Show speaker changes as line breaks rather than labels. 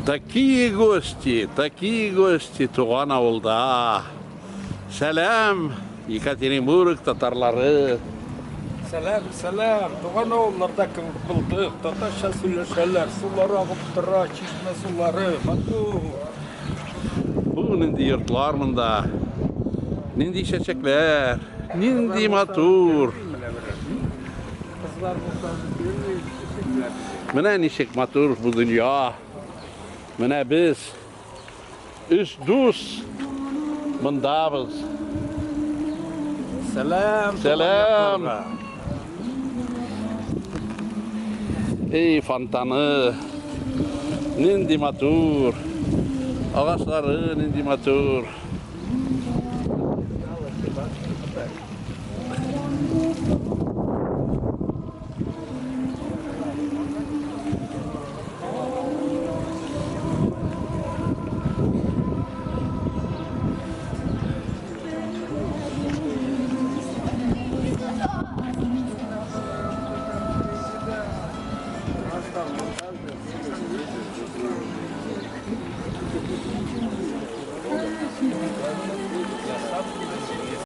Такие гости, такие гости туган авылда. Сәлам, Екатеринбург татарлары.
Сәлам, сәлам. Туган авылларда кебек булдык. Татарча сөйләшәләр, сулар агып тора, чишмә сулары, матур.
Бу нинди йортлар монда? Нинди чәчәкләр? Нинди матур.
Кызлар булса,
Менә ничек матур бу дөнья. Менә без өч дус мондабыз.
Сәлам.
Сәлам. Эй, фонтаны. Нинди матур. Агачлары нинди матур.